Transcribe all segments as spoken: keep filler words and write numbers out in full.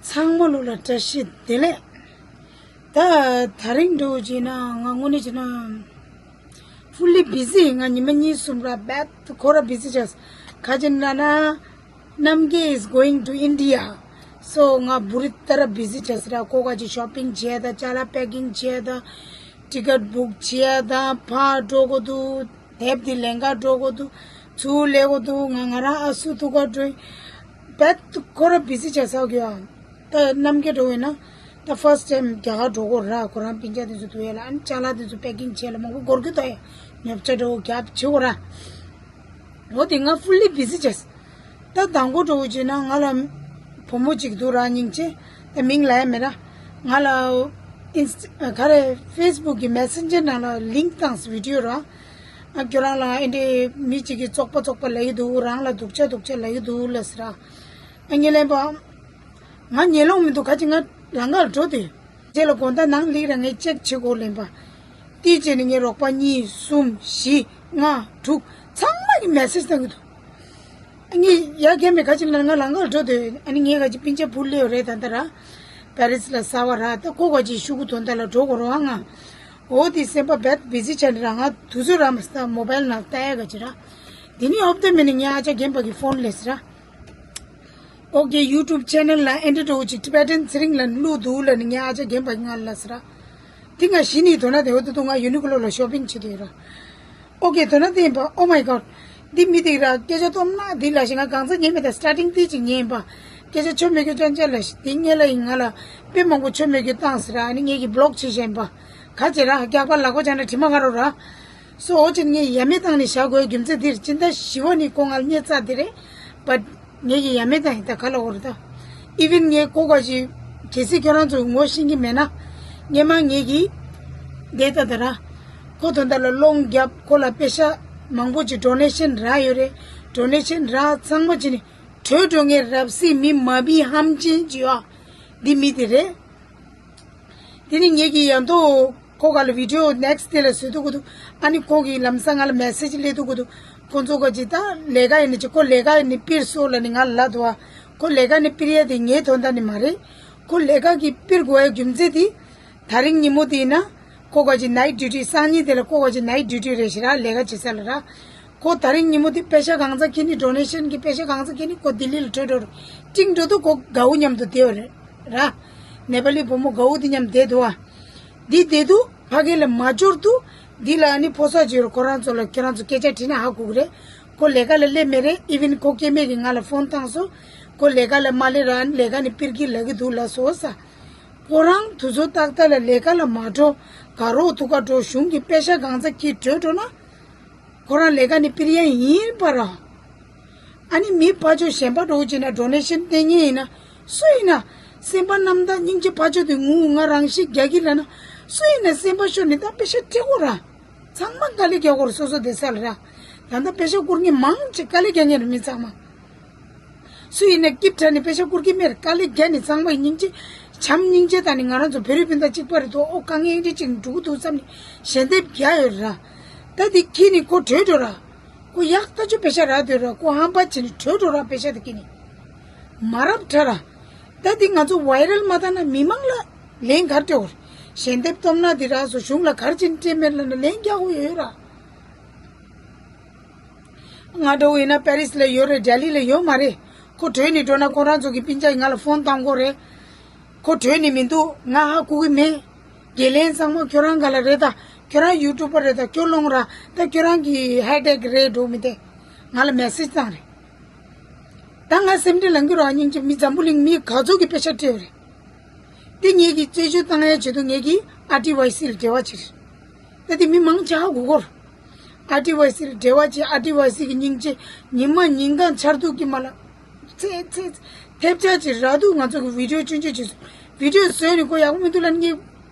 ཚང་མ་ལོ་ལ་བཀྲ་ཤིས་བདེ་ལེགས། ད་ད་རིང་འགྲོ་བྱས་ན་ང་དངོས་གནས་བྱས་ན་fully busy། ང་ཉི་མ་གཉིས་གསུམ་ར་བད་ཁོ་ར་busy་བྱས། ཁ་ཅིག་ན་ན་རྣམ་རྒྱལ་is going to India། So ང་བུ་རི་ཏ་ར་busy་བྱས་ར། ཁོ་ག་ཅིག་shopping་བྱས་ད། ཅ་ལག་packing་བྱས་ད། ticket book་བྱས་ད། ཕར་འགྲོ་དགོས་འདུག་དེབ་དེ་ལེན་ག་འགྲོ་དགོས་འདུག་ཚུར་ལེན་དགོས་འདུག་ང་ང་རང་ཨ་སུ་ཐུག་ག་འགྲོ་ཡིན། བད་ཁོ་ར་busy་བྱས་ས་གི་ཨ། ད་རྣམ་རྒྱལ་འགྲོ་ཡིན་ན་ད་first time་རྒྱ་གར་འགྲོ་དགོས་ར། ཁོ་རང་སྤུན་ཀྱག་དེ་ཚོ་འདུག་ཡ་ལ། ཨ་ནི་ཅ་ལག་དེ་ཚོ་packing་བྱས་ལ་མང་པོ་འགོར་གི་ད་ཡ། ཉོ་ཆ་འགྲོ་རྒྱབ་བྱེད་དགོས་ར། འོ་དེ་ང་fully busy་བྱས། ད་དང་པོ་འགྲོ་བྱས་ན་ང་ལ་བུ་མོ་གཅིག་འདུག་ར། སྙིང་རྗེ། ད་མིང་ལ་ཡ་མེད་ར། ང་ལ་Inst- ག་རེ་Facebook་གི་Messenger་ནང་ལ་link་བཏང་video་ར། ཨ་ཁྱོད་རང་ལ་ཨེ་འདྲའི་མི་གཅིག་གིས་བཙོག་པ་བཙོག་པ་ལབ་ཀྱི་འདུག་རང་ལ་སྡུག་ཅག་སྡུག་ཅག་ལབ་ཀྱི་འདུག་ལབ་ཟེར་ར། ཨ་ངས་ལན་པ། ང་ཉལ་ལོང་མི་འདུག་ཁ་ཅིག་ང་ལང་ཀར་འགྲོ་དུས། རྗེས་ལ་དགོང་དག་ནང་ལིག་ར་ངས་check་བྱེད་དགོས་ལན་པ། དེའི་རྗེས་ནས་ངའི་རོགས་པ་གཉིས་གསུམ་བཞི་ལྔ་དྲུག་ཚང་མ་གིས་message་བཏང་གི་འདུག་ངས་ཡ་གན་མེད་ཁ་ཅིག་ལ་ང་ལང་ཀར་འགྲོ་དུས། ཨ་ནི་ངའི་ཁ་ཅིག་སྤུན་ཀྱག་བུ་སླེབས་རེད་ད་ལྟ་ར། པེ་རི་སི་ལ་གསར་པ་ར། ད་ཁོ་ག་ཅིག་ཤོག་གུ་དོན་དག་ལ་འགྲོ་དགོས་རེད་ཨ་ང་། འོ་དེ་སེམས་པ་བད་busy་བྱས་ནས་ར། ང་དུས་ཚོད་ར་མ་ས་mobile་ནང་ལྟ་ཡ་ག་ཅིག་ར། དེ་ནས་ཨོབ་དེ་མིན་ནས་ངའི་ཨ་ཅག་རྒན་པ་གིས་phone་སླེབས་ཟེར་ར། ཨོ་ཀེ་YouTube channel་ལ་ཨེ་འདྲ་འགྲོ་ཅིག་Tibetan་ཚེ་རིང་ལ་བླུག་འདུག་ལབ་ནས་ངའི་ཨ་ཅག་རྒན་པ་ང་ལ་ཟེར་ར། དེ་ང་གཞི་ནས་དོ་ན་དེ་འོ་དེ་དུ་ང་Uniqlo་ལ་shopping་བྱེད་དུ་ཡོད་ར། ཨོ་ཀེ་དོ་ན་དེ་ཡིན་པ། Oh my God། འདི་མི་དེ་ར་སྐད་ཆ་སྟོང་ན་འདི་ལ་ཞིག་ང་གང་ཚ་ཉན་མེད་ད། starting་དེ་ཅིག་ཉན་པ། སྐད་ཆ་ཆོ་མེད་རྒྱུ་ཅན་ཅན་ལ་ཞིག་དེ་ངས་ལ་ཡིན་ང་ལ་དཔེ་མང་པོ་ཆོ་མེད་རྒྱུ་བཏང་ཟེར་ར། ཨ་ནི་ངས་ཀྱི་block་བྱེད་བཞིན་པ། ག་ཅེ་ར་རྒྱག་པ་ལག་པ་བྱ་ན་དྲི་མ་ཁ་རོ་ར། སོ་འོ་ཅིག་ངས་ཡ་མེད་བཏང་ནས་བཞག་དགོས་རྒྱུ་མཚན་འདིར་སྤྱི་ཟླ་བཞི་བ་ནས་ཁོ་ང་ལ་རྙེད་ཚར་དེ་རེད། But་ངས་ཀྱི་ཡ་མེད་བཏང་ཡིན་ད་ག་ལ་འོ་རེད་ད། Even་ངས་ཁོ་ག་ཅིག་གལ་སྲིད་ཁྱོད་རང་ཚོ་ངོ་ཤེས་ཀྱི་མེད་ན། སྔན་མ་ངས་ཀྱི་འདས་ད་ད་ར། ཁོ་དོན་དག་ལ་སློང་རྒྱབ་ཁོ་ལ་པེ་ཤ་མང་པོ་ཅིག་donation་རག་ཡོད་རེད། donation་རག་ཚང་མ་ཅིག་ནས་བྲོས་འགྲོ་ངས་རབ་སྲིད་མི་མ་བི་ཧམ་ཅན་ཅིག་ཡོད་ཨ། འདི་མི་དེ་རེད། དེ་ནི་ངེད་ཀྱི་ཡང་དོ་ཁོ་ག་ལ་video next day་ལ་བཟོས་འདུག་གི་འདུག་ཨ་ནི་ཁོ་གི་ལམ་སང་ང་ལ་message་སླེབས་འདུག་གི་འདུག་ཁོ་ཚོ་ག་ཅིག་ད་ལས་ཀ་ཡིན་ནི་ཅིག་ཁོ་ལས་ཀ་ཡིན་ནི་ཕིར་སོ་ལ་ནི་ང་ལ་ལབ་འདུག་ཨ། ཁོ་ལས་ཀ་ནི་ཕིར་ཡ་དེ་ངའི་དོན་དག་ནི་མ་རེད། ཁོ་ལས་ཀ་གི་ཕིར་དགོས་ཡ་རྒྱུ་མཚན་དེ། ད་རིང་ཉིན་མོ་དེ་ཡིན་ན་ཁོ་ག་ཅིག་night duty་སང་ཉིན་དེ་ལ་ཁོ་ག་ཅིག་night duty་རེད་ཤི་ར་ལས་ཀ་བྱེད་ས་ལ་ར། ཁོ་ད་རིང་ཉིན་མོ་དེ་པེ་ཤ་གང་ཚ་ཁྱེར་ནི་donation་གི་པེ་ཤ་གང་ཚ་ཁྱེར་ནི་ཁོ་ལྡི་ལི་ལ་བྲོས་འགྲོ་རུ། ཅིང་འགྲོ་དུས་ཁོ་དགའ་བོ་མཉམ་དུ་བསྡད་པ་རེད་ར། ནེ་པ་ལི་བུ་མོ་དགའ་བོ་དེ་མཉམ་བསྡད་འདུག་བ། འདི་བསྡད་དུས་ཕ་གི་ལ་མ་འབྱོར་དུས་འདི་ལ་ནི་ཕོ་གསར་བྱོས་རུ་ཁོ་རང་ཚོ་ལ་ཁྱེད་རང་ཚོ་སྐད་ཆ་དྲིས་ན་ཧ་གོ་གི་རེད། ཁོ་ལས་ཀ་ལ་སླེབས་མེད་རེད། Even་ཁོ་སྐྱེ་དམན་གྱིས་ང་ལ་phone་བཏང་སོང་། ཁོ་ལས་ཀ་ལ་མ་སླེབས་ར་ནི་ལས་ཀ་ནི་ཕིར་གི་ལབ་གི་འདུག་ལབ་སོང་ས། ཁོ་རང་དུས་ཚོད་ཏག་ཏག་ལ་ལས་ཀ་ལ་མ་འགྲོ། དགའ་རོགས་ཐུག་ག་འགྲོ་གཞུང་གི་པེ་ཤ་གང་ཚ་ཁྱེར་བྲོས་འགྲོ་ན། ཁོ་རང་ལས་ཀ་ནི་པིར་ཡ་ཡིན་པ་ར། ཨ་ནི་མི་ཕར་ཕྱོགས་གཞན་པ་འགྲོ་བྱས་ན་donation་སྟེར་མཁན་ཡིན་ན་སུ་ཡིན་ན། སེམས་པ་རྣམ་དག་སྙིང་རྗེ་ཕར་ཕྱོགས་དེ་ངུ་ང་རང་ཤི་རྒྱག་གི་ལ་ན་སུ་ཡིན་ན་སེམས་པ་ཤོར་ནས་ད་པེ་ཤ་སྤྲད་དགོས་ར། ཚང་མ་དཀའ་ལས་རྒྱག་དགོས་ར་སོ་སོ་བསྡད་ས་ལ་ར། ད་ལྟ་པེ་ཤ་བསྐུར་མཁན་མང་ཆེ་དཀའ་ལས་རྒྱག་མཁན་རེད་མི་ཚང་མ། སུ་ཡིན་ན་སྐྱིད་དྲགས་ནས་པེ་ཤ་བསྐུར་གྱི་མེད། དཀའ་ལས་བརྒྱབ་ནས་ཚང་མ་སྙིང་རྗེ། བྱམས་སྙིང་རྗེ་དང་ནི་ང་རང་ཚོ་བོད་རིགས་སྤུན་ཟླ་གཅིག་པ་རེད་དོ། ཨོ་དཀའ་ངལ་འདི་གཅིག་འགྲོ་གི་འདུག་བསམ་ནས་ཞལ་འདེབས་བརྒྱབ་ཡོད་ར། ད་འདི་ཁྱེར་ནས་ཁོ་བྲོས་འགྲོ་ར། ཁོ་ཡག་ཐག་ཆོད་པེ་ཤ་རག་འདོད་ར། ཁོ་ཧམ་པ་བྱས་ནས་བྲོས་འགྲོ་ར། པེ་ཤ་དེ་ཁྱེར་ནས་མ་རབས་ཁྲ་ར། ད་འདི་ང་ཚོ་viral་མ་བཏང་ན་མི་མང་ལ་ལན་ག་རེ་སྤྲད་དགོས་རེད། ཞལ་འདེབས་སྟོབས་ན་འདི་རག་སོ་གཞུང་ལ་ག་རེ་བྱས་ནས་སྤྲད་མེད་ལབ་ན་ལན་རྒྱག་དགོས་ཡོད་ར། ང་འདྲ་བོ་ཡིན་ན་པེ་རིས་ལ་ཡོད་རེད། ལྡི་ལི་ལ་ཡོད་མ་རེད། ཁོ་བྲོས་ནས་འགྲོ་ན་ཁོ་རང་ཚོ་གི་སྤུན་ཀྱག་ང་ལ་ཕོན་བཏང་གོ་རེད། ཁོ་བྲོས་ནས་མི་འདུག་ང་ཧ་གོ་གི་མེད། དགེ་ལན་ཚང་མ་ཁྱོད་རང་ག་ལ་རེད་ད། ཁྱོད་རང་ཡུ་ཊུབ་པ་རེད་ད། ཁྱོད་སློང་ར་ད། ཁྱོད་རང་གི་ཧེ་ཌེག་རེད་འགྲོ་མི་དེ། ང་ལ་མེ་སེ་ཇི་བཏང་རེད། ད་ང་སེམས་ཁྲལ་ལང་གི་རོགས་སྙིང་རྗེ། མི་འཛམ་བུ་གླིང་མི་ག་ཚོད་ཀྱི་པེ་ཤ་སྤྲད་ཡོད་རེད། དེ་ངེད་ཀྱིས་རྩད་གཅོད་བཏང་ཡ་ཆེད་དུ་ངེད་ཀྱིས་ཨར་ཊི་ཝའི་སི་ལ་འབྲེལ་བ་བྱེད་རེད། ད་དེ་མི་མང་ཆེ་ཧ་གོ་གོ་རེད། ཨར་ཊི་ཝའི་སི་ལ་འབྲེལ་བ་བྱེད། ཨར་ཊི་ཝའི་སི་གི་སྙིང་རྗེ། ཉི་མ་ཉིན་གང་ཆར་གདུགས་ཀྱི་མ་ལ་ཚེ་ཚེ་ཐེབས་ཆག་ཅིག་ར་འདུག་ང་ཚོ་གི་བི་ཌིའོ་ཆུང་ཆུང་ཅིག་བི་ཌིའོ་བཟོས་ནས་ཁོ་ཡག་པོ་མི་འདུག་ལབ་ནས་ངས་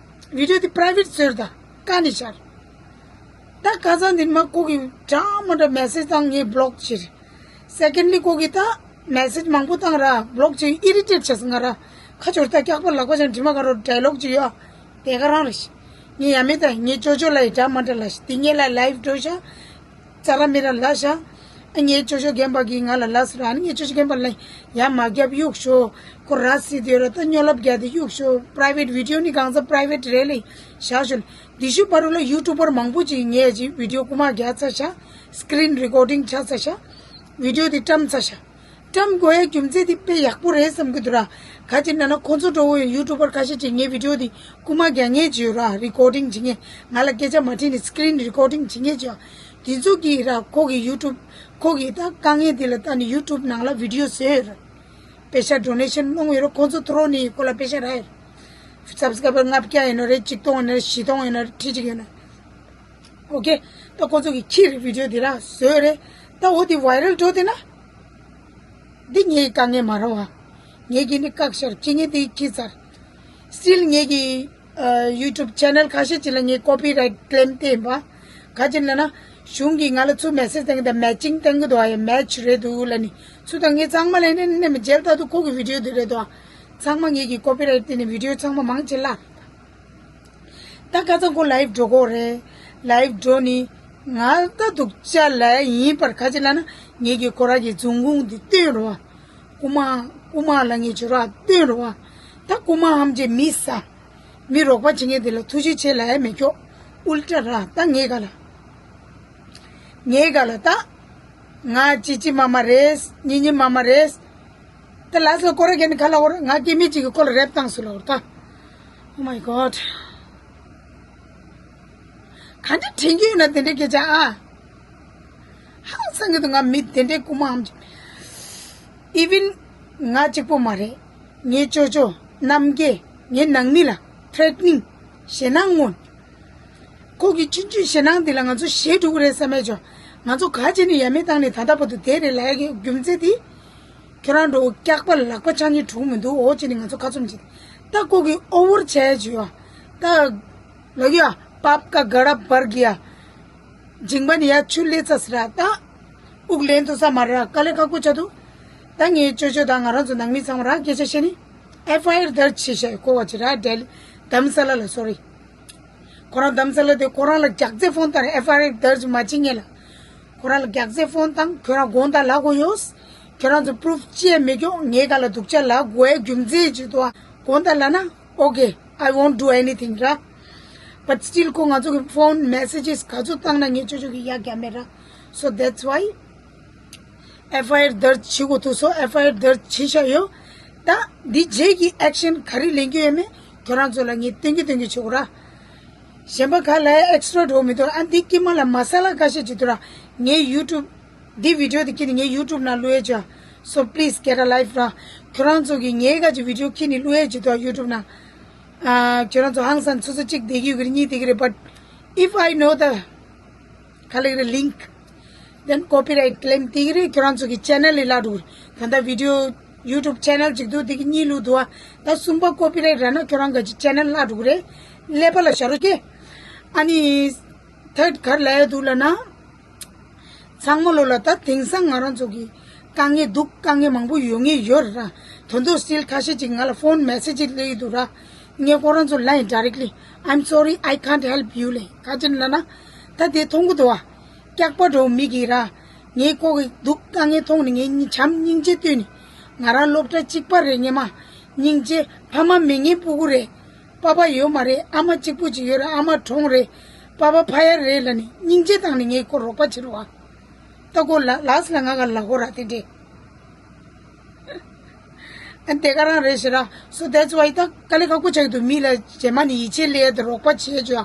བི་ཌིའོ་དེ་པ་རའི་ཝེ་ཊི་བཟོས་རེད། ད་བཀག་ནས་བཞག་རེད། ད་ཁ་སང་འདི་མ་ཁོ་གི་འདྲ་མ་འདྲ་མེ་སེ་ཇི་བཏང་། ངས་བི་ལོག་བྱས་རེད། སེ་ཀེན་ཌི་ལི་ཁོ་གིས་ད་མེ་སེ་ཇི་མང་པོ་བཏང་ར། བི་ལོག་བྱས། ཨི་རི་ཊེཊ་བྱས་སོང་ང་ར། ཁ་ཆོར་ད་སྐྱག་པ་ལག་པ་ཅན་དྲི་མ་ག་རོ་ཌའི་ལོག་ཅིག་ཡོད། དེ་ག་རང་རེད། ངས་ཡ་མེད་ད་ངས་ཅོ་ཅོ་ལ་ཡི་འདྲ་མ་འདྲ་ལ་ཤི། དེ་ངས་ལ་ལའིབ་འགྲོ་ཤ། ཙ་ར་མི་ར་ལ་ཤ། ངའི་ཅོ་ཅོ་རྒན་པ་གིས་ང་ལ་ལབ་ཟེར། ཨ་ནི་ངའི་ཅོ་ཅོ་རྒན་པ་ལ་ཡ་མ་རྒྱབ་གཡུག་ཤོག་ཁོ་ར་སི་དེ་ར་ད་སྨྱོ་ལབ་རྒྱག་དེ་གཡུག་ཤོག་པ་རའི་ཝེ་ཊི་བི་ཌི་ཡོ་ནི་གང་ཟག་པ་རའི་ཝེ་ཊི་རེད་ལེ། བཞག་ཤོག་དེ་ཤུ་བར་ལ་ཡུ་ཊུབ་པར་མང་པོ་ཅིག་ངས་ཅིག་བི་ཌི་ཡོ་རྐུ་མ་རྒྱག་ཚར་ཤག་སི་ཀི་རིན་རི་ཀོར་ཌིང་ཆགས་ཚར་ཤག་བི་ཌི་ཡོ་དེ་བཀྲམ་ཚར་ཤག་བཀྲམ་དགོས་ཡ་རྒྱུ་མཚན་དེ་དཔེ་ཡག་པོ་རེད་བསམ་གི་འདུག་ར། ག་ཅི་ན་ན་ཁོ་ཚོ་འགྲོ་བོ་ཡུ་ཊུབ་པར་ཁ་ཤས་ཅིག་ངའི་བི་ཌི་ཡོ་དེ་རྐུ་མ་རྒྱག་མཁན་ཅིག་ཡོད་ར། རི་ཀོར་ཌིང་བྱེད་མཁན། ང་ལ་སྐད་ཆ་མ་དྲིས་ནས་སི་ཀི་རིན་རི་ཀོར་ཌིང་བྱེད་མཁན་ཅིག་ཡོད། དེ་ཚོ་གིས་ར་ཁོ་གི་ཡུ་ཊུབ་ཁོ་གི་ད་དཀའ་ངལ་དེ་ལ་ལྟ་ནས་ཡུ་ཊུབ་ནང་ལ་བི་ཌི་ཡོ་བཟོས་ཡོད་ར། པེ་ཤ་ཌོ་ནེ་ཤན་སློང་ཡོད་ར། ཁོ་ཚོ་ཐོ་རོ་ནས་ཁོ་ལ་པེ་ཤ་རག་ཡོད་ར། སབ་སི་ཀ་རའི་བར་ལྔ་བརྒྱ་ཡིན་ན་རེད། ཆིག་སྟོང་ཡིན་ན་རེད། བཞི་སྟོང་ཡིན་ན་རེད། ཁྲི་གཅིག་ཡིན་ན་རེད། ཨོ་ཀེ། ད་ཁོ་ཚོ་གི་ཁྱི་རེད། བི་ཌི་ཡོ་དེ་ར་བཟོས་རེད། ད་འོ་དེ་ཝའི་རལ་འགྲོ་དེ་ན། འདི་ངའི་དཀའ་ངལ་མ་རེད་བ། ངའི་གི་ནི་བཀག་ཤར་ཁྱི་ངའི་དེ་ཁྱི་ཚར། སི་ཊིལ་ངའི་གི་ཡུ་ཊུབ་ཆེ་ནལ་ཁ་ཤས་ཅིག་ལ་ངའི་ཀོ་པི་རའིཊ་ཀི་ལེམ་བལྟས་ཡིན་པ། ག་ཅི་ལ་ན། གཞུང་གིས་ང་ལ་ཚུར་མེ་སེ་ཇི་བཏང་གི་འདུག་མེ་ཅིང་བཏང་གི་འདུག་ཨ་ཡ་མེ་ཆི་རེད་འདུག་ལ་ནི། ཚུར་དང་ངའི་ཚང་མ་ལ་ནི་ནི་མི་མཇལ་ད་དུ་ཁོ་གི་བི་ཌི་ཡོ་དེ་རེད་འདུག་ཨ། ཚང་མ་ངའི་གི་ཀོ་པི་རའིཊ་དེ་ནི་བི་ཌི་ཡོ་ཚང་མ་མང་ཆེ་ལ། ད་ཁ་སང་ཁོ་ལའིབ་འགྲོ་གོ་རེད། ལའིབ་འགྲོ་ནི། ང་ད་སྡུག་ཅག་ལ་ཡིན་པར་ག་ཅི་ལ་ན་ངེད་ཀྱི་ཁོ་ར་གི་རྫོང་ཁུངས་འདི་སྟོན་རོགས། རྐུ་མ། རྐུ་མ་ལ་ངེད་ཀྱི་ར་སྟོན་རོགས། ད་རྐུ་མ་ཧམ་ཅེ་མི་ས། མི་རོགས་པ་བྱེད་མཁན་དེ་ལ་ཐུགས་རྗེ་ཆེ་ལ་ཡ་མེད་ཀྱོག་ཨུལ་ཏྲ་ར་ད་ངེད་ག་ལ། ངེད་ག་ལ་ད། ང་ཅི་ཅི་མ་མ་རེད། ཉི་ཉི་མ་མ་རེད། ད་ལ་སོ་ཀོ་ར་གན་ག་ལ་འོར་ང་སྐྱེ་མི་གཅིག་གི་ཁོ་ལ་རེབ་བཏང་སུ་ལ་འོར་ད། Oh my god. ག་འདྲ་དྲན་གྱི་ཡོད་ན་དེ་འདྲའི་སྐད་ཆ་ཨ། ཧང་སང་གི་འདུག་ང་མི་དེ་འདྲའི་རྐུ་མ་ཧམ་ཅིག even ང་གཅིག་པོ་མ་རེད། ངའི་ཅོ་ཅོ། རྣམ་རྒྱལ། ངའི་ནང་མི་ལ་ཐི་རེ་ཊི་ནིང་། ཞེད་སྣང་མངོན། ཁོ་གི་ཆུང་ཆུང་ཞེད་སྣང་འདི་ལ་ང་ཚོ་ཞེད་འགྲོ་གི་རེད་བསམ་མེད་ཅོ། ང་ཚོ་ག་བྱས་ནས་ཡ་མེད་བཏང་ནས་ད་ལྟ་བར་དུ་བསྡད་རེད་ལབ་ཡ་གི་རྒྱུ་མཚན་དེ། ཁྱོད་རང་འགྲོ་སྐྱག་པ་ལག་པ་ཆང་གཉིས་གྲུག་མི་འདུག་འོ་བྱས་ནས་ང་ཚོ་ཁ་བཙུམ་བྱེད། ད་ཁོ་གི་ཨོ་ཝར་བྱས་ཅོ་ཡ། ད། ལོ་ཡ། པབ་ཀ་ག་ར་བར་གི་ཡ། མཇིང་པ་ནི་ཡ་ཆུ་ལེ་ཚ་སི་ར་ད། དབུགས་ལེན་ཐུབ་ས་མ་རེད་ར། དཀའ་ལས་ཁག་པོ་ཆགས་འདུག་ད་ངའི་ཅོ་ཅོ་དང་ང་རང་ཚོ་ནང་མི་ཚང་མ་རང་སྐད་ཆ་བཤད་ནི། ཨེཕ་ཨའི་ཨར་དར་ཇི་བྱས་ཤག་ཡོད་གོ་བ་ཅི་ར་ལྡམ་ས་ལ་ལ་སོ་རི། ཁོ་རང་ལྡམ་ས་ལ་དེ་ཁོ་རང་ལ་རྒྱག་རྩེ་ཕོན་བཏང་རེད། ཨེཕ་ཨའི་ཨར་དར་ཇི་མ་བྱེད་ངེས་ལ། ཁོ་རང་ལ་རྒྱག་རྩེ་ཕོན་བཏང་ཁྱོད་རང་དགོངས་དག་ལ་གོ་ཡོད། ཁྱོད་རང་ཚོ་པུ་རུཕ་ཅི་ཡང་མེད་ཀྱོག་ངའི་ག་ལ་སྡུག་ཅག་ལ་གོ་ཡ་རྒྱུ་མཚན་ཅི་འདུག་ཨ། དགོངས་དག་ལ་ན། Okay, I won't do anything ར། But still ཁོ་ང་ཚོ་གི་ཕོན་མེ་སེ་ཇེས་ག་ཚོད་བཏང་ན་ངས་ཅོ་ཅོ་གི་ཡ་རྒྱག་མེད་ར། So that's why ཨེཕ་ཨའི་ཨར་དར་ཇི་བྱེད་དགོས་ཐུག་སོ། ཨེཕ་ཨའི་ཨར་དར་ཇི་བྱས་ཤག་ཡོད། ད་འདི་རྗེས་ཀྱི་ཨེག་ཤན་ག་རེ་ལེན་རྒྱུ་ཡོད་མེད་ཁྱོད་རང་ཚོ་ལ་ངས་སྟོན་རྒྱུ་སྟོན་རྒྱུ་བྱེད་དགོས་ར། གཞན་པ་ག་ལ་ཡ་ཨེག་སི་ཊ་ར་འགྲོ་མི་འདུག་ཨ་འདི་དཀྱིལ་མ་ལ་མ་ས་ལ་ཁ་ཤས་ཅིག་འདུག་ར། ངའི་ཡུ་ཊུབ་འདི་བི་ཌི་ཡོ་འདི་ཁྱེར་ནས་ངའི་ཡུ་ཊུབ་ནང་བླུག་ཡས་བྱ། So please get a life ར། ཁྱོད་རང་ཚོ་གིས་ངའི་ག་ཅིག་བི་ཌི་ཡོ་ཁྱེར་ནས་བླུག་ཡས་བྱེད་དོ་ཡུ་ཊུབ་ནང་། ཨ། ཁྱོད་རང་ཚོ་ཧང་སང་ཚོ་ཚོ་གཅིག་བསྡད་ཀྱི་ཡོད་ཀྱི་རེད། གཉིས་བསྡད་ཀྱི་རེད། But if I know the ག་ལེགས་རེད་ལིང་ཀི། Then copyright claim བསྡད་ཀྱི་རེད། ཁྱོད་རང་ཚོ་གི་ཆེ་ནལ་ལ་བརླག་འགྲོ་གི་རེད། ད་ལྟ་བི་ཌི་ཡོ་ཡུ་ཊུབ་ཆེ་ནལ་གཅིག་འདུག་འདི་གི་གཉིས་བླུག་འདུག་ཨ། ད་གསུམ་པ་ཀོ་པི་རའིཊ་རག་ན་ཁྱོད་རང་ག་ཅིག་ཆེ་ནལ་བརླག་འགྲོ་གི་རེད། ཀླད་པ་ལ་བཞག་རོགས་ཀྱིས། ཨ་ནི། ཐར་ཌི་ག་རེ་ལབ་ཡ་འདུག་ལབ་ན། ཚང་མ་ལོ་ལ་ད་དེང་སང་ང་རང་ཚོ་གི་དཀའ་ངལ་འདུག་དཀའ་ངལ་མང་པོ་ཡོད་ངེས་ཡོད་རེད་ར། དོན་དུ་སི་ཊིལ་ཁ་ཤས་ཅིག་ང་ལ་ཕོན་མེ་སེ་ཇི་སླེབས་ཀྱི་འདུག་ར། ངས་ཁོ་རང་ཚོ་ལབ་ཡིན་directly, I'm sorry, I can't help you ལབ་ག་ཅི་ལབ་ན། ད་དེ་མཐོང་གི་འདུག་བ། སྐྱག་པ་འགྲོ་མི་གི་ར། ངས་ཁོ་གི་སྡུག་དཀའ་ངལ་མཐོང་ནས་ངས་བྱམས་སྙིང་རྗེ་བཏོན་ནས། ང་རང་སློབ་གྲྭ་གཅིག་པ་རེད་སྔོན་མ། སྙིང་རྗེ། ཕ་མ་མེད་མཁན་སྤུ་གུ་རེད། པ་ཕ་ཡོད་མ་རེད། ཨ་མ་གཅིག་པུ་ཅིག་ཡོད་རེད། ཨ་མ་གྲོངས་རེད། པ་ཕ་ཕ་ཡར་རེད་ལབ་ནས་སྙིང་རྗེ་བཏང་ནས་ངས་ཁོ་རོགས་པ་བྱེད་རོགས་ཨ། ད་ཁོ་ལ་ལགས་ལ་ང་ག་ལ་གོ་ར་དེ་འདྲས། ཨ་དེ་ག་རང་རེད་ཟེར་ར། So that's why ད་དཀའ་ལས་ཁག་པོ་ཆགས་འདུག་མི་ལ་རྗེས་མ་ནས་ཡིད་ཆེས་སླེབས་ཏེ་རོགས་པ་བྱེད་ཅོ་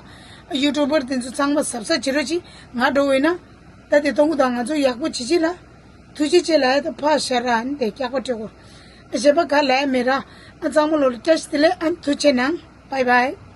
ཨ། ཡུ་ཊུབ་པར་དེ་ཚོ་ཚང་མ་གཟབ་གཟབ་བྱེད་རོགས་གྱིས། ང་འགྲོ་འོས་ན། ད་དེ་གཏོང་གི་དང་ང་ཚོ་ཡག་པོ་བྱེད་ཅིག་ལ། ཐུགས་རྗེ་ཆེ་ལ་ཡ་ད་ཕ་ཤ་ར་ཨ་ནི་དེ་སྐྱག་པ་སྤྲོད་གོ། གཞན་པ་ག་ལ་ཡ་མེད་ར། ཨ་ཚང་མ་ལོ་ལ་བཀྲ་ཤིས་བདེ་ལེགས། ཨ་ཐུགས་རྗེ་གནང་། Bye bye.